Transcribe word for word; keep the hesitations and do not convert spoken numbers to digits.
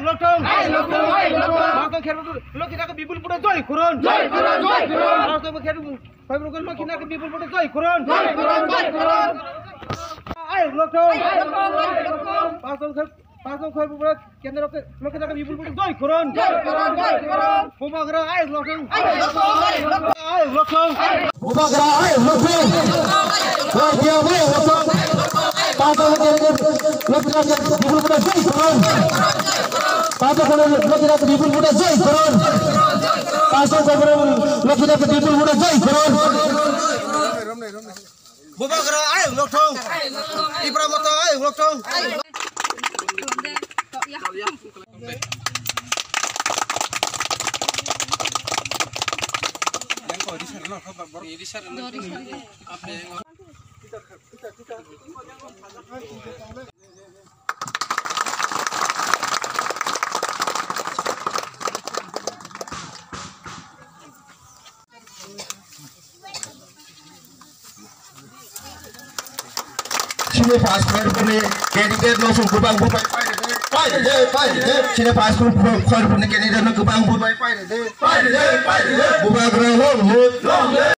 Lokthong. Ai lokthong, ai lokthong. Lokthong kherbo Lokhi Naka bipul vote joy khorun. Joy khorun, joy khorun. Lokthong kherbo Lokhi Naka bipul vote joy khorun. Joy khorun, joy khorun. Ai lokthong. Ai lokthong, ai lokthong. Lokthong kher-, Lokthong kherbo Kendra Lokhi Naka bipul vote joy khorun. Joy khorun, joy khorun. Bubagra ai lokthong. Ai lokthong, ai lokthong. Ai lokthong. Bubagra ai lokthong. Bubagra ai lokthong. Lokhi Naka bipul vote joy khorun. Lokhi Naka bipul vote joy khorun. Lokhi Naka bipul vote joy khorun. Bubagra ai lokthong. Tipra Motha ai lokthong. Chini pass point ni candidate no sung kubang bubai pai de, pai de, pai de. Chini pass point ni candidate no kubang bubai pai de, pai de, pai de. Bubagra long live, long live.